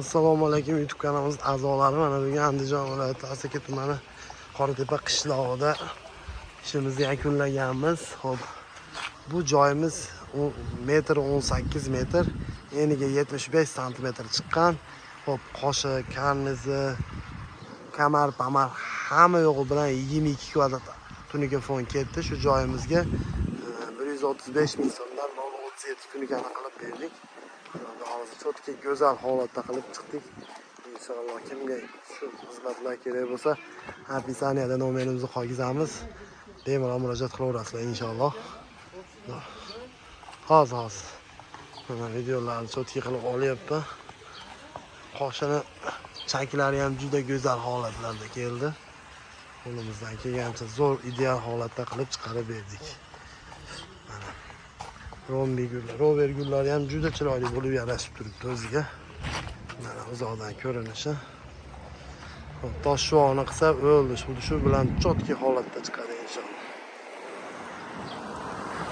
Assalomu alaykum, YouTube kanalimiz a'zolari. Mana bugun Andijon viloyati Asaka tumani Qoratepa qishlog'ida ishimizni yakunlaganmiz. Xo'p, bu joyimiz metr 18 metr, eniga 75 santimetr chiqqan. Xo'p, qoshi, karnizi, kamar, pamar hamma yo'g'i bilan 22 kvadrat tunuka fon ketdi. Shu joyimizga 135 ming so'mdan 0,37 tunukani qilib berdik. Xudo xohlasa, чётко go'zal holatda qilib chiqdik. Inshaalloh, kimga shu xizmatlar kerak bo'lsa, описание da nomerimizni qo'ygizamiz. Bemalol murojaat qilaverasizlar inshaalloh. Hozir, hozir. Mana videolarni чётко qilib olyapman. Qoshini chaklari ham juda go'zal holatlarda keldi. Qo'limizdan kelgancha zo'r, ideal holatda qilib chiqarib berdik. Mana rombi gullar, rover gullari ham juda chiroyli bo'lib yarashib turibdi o'ziga. Mana uzoqdan ko'rinishi. Xo'p, tosh shuvoqni qilsa o'ldi. Shu bilan чётко holatda chiqadi inshaalloh.